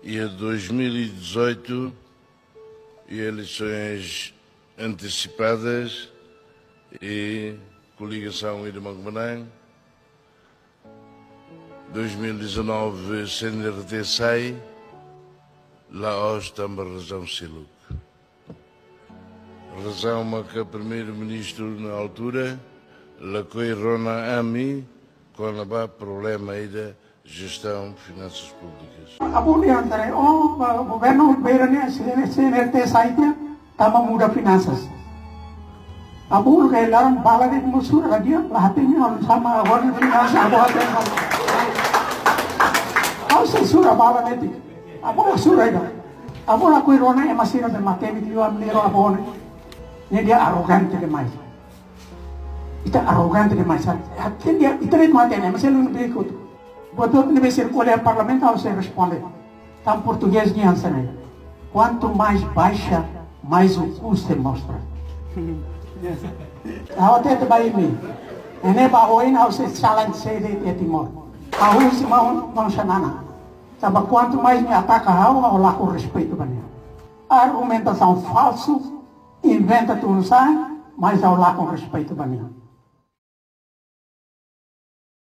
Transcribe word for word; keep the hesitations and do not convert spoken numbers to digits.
E dois mil e dezoito, e eleições antecipadas, e coligação e de Mangumanang. Dois mil e dezanove, C N R T sai, la'ós tanba razaun seluk. Razaun maka Primeiru-Ministru na altura, lakohi rona ami, kona-ba problema ida jestaun finansas públikas. Abun dehan katak, oh, ba-, governu beira ne'e, C N R T sai tiha, tanba muda finansas. Abun ke laran bala de'it mak sura lagi, la hatene, oh, sama abun finansas, abun hatene. Ha'u sei sura bala de'it. Abun sura ida. Abun lakohi rona ema sira be matenek liu ami nero abun. Ne'e ita arrogante demais. Ita arrogante demais, sabe? Hatene, ita de'it mak hatene, mas ele não vê que outro. Buat ne'ebé sirkula iha parlamentu, ha'u sei responde. Tan portugés nian hanesan ne'e: quanto mais baixa, mais o cu se mostra. Ha'u hatete ba imi. Ne'e ba oin ha'u sei challenge de'it iha Timor. Ha'u husi maun, maun Xanana. Tanba quanto mais imi ataka ha'u, ha'u lakon respeitu ba nia. Argumentasaun falsu, inventa tunusan, mas ha'u lakon respeitu ba nia.